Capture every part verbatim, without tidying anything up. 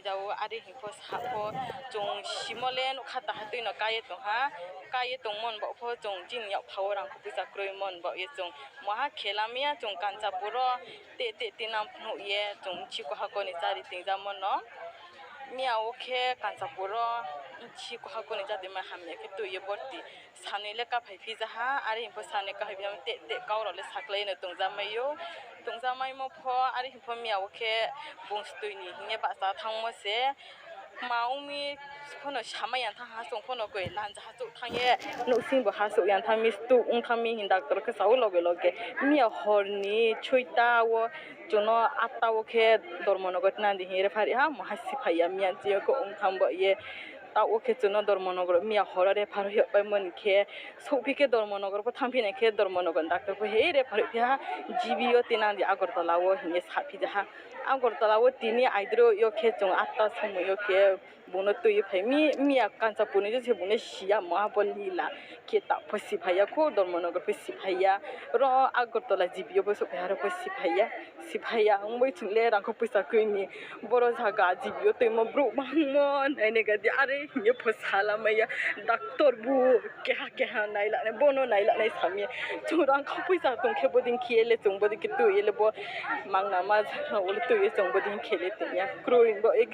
Jao ari hingpho sapho chwng simole nukha taha twino kaiye tongha, kaiye tongmon bokpho chwng chini yaphao rangkho puisa kroimon bokye chwng moha khelamya chwng Kanchanpuro te te tinam phunukye chwng chiko hakoni chari tingjamono. Miya o khe Kanchanpuro chiko hakoni chari ma hamya khe twiye borti. Sanwi le kaphai phijaha, ari hwnpho sanwi kaphai phiyama te te kaurok le saklaino tongjakmaio. Tongjakmaimo pho, ari hwnpho miya o khe bung stwini hwnwi bacha thangmo se. Ma wngmi phano samai yang thang ha, chwng phano koi lanja hachuk thangye, nuksingbo hachuk yang thangmi, stuk wng thangmi hin doctor khe sao loge loge. Miya horni soita o, chwngno atta o khe Dharmanagar nandi hin rephari ha, moha siphaiya miya chiyokhe wng thangbo ye. Ta o khe chwngno Dharmanagar miya horo rephar hwkpaimani khe, sophi khe Dharmanagar pho thangphinai khe Dharmanagar doctor pho hei rephar hwkphiha, G B o tinang di Agartala o hinwi saphijaha. Agartala o tini aidro yo khe chwng atta somoi yo khe bungno twiwi phai mi, miya Kanchanpurni jese bungno siya moha bo lila khe ta pho siphaiya kho Dharmanagar pho siphaiya. Oro Agartala G B o pho sophiha ro pho siphaiya. Siphaiya wngwi chwng le rangkho puisa kwini. Boro jaga G B o twimo bruk bangmo nainai gadi are hinwi pho salamaya. Doctor bu keha keha nailanai, bono nailanai samya. Chwng rangkho puisa tongkhe bodin khiye le chwng bodin khe twiye le bo mangna ma jagao le twiye chwng bodin khele tongya. Kroi bo ek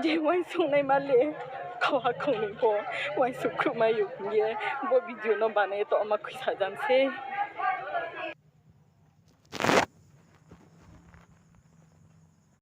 je uansuknai ma le khoha khongni bo uansuk khrumaio hinwi bo video no banai to ma khuisa jam se.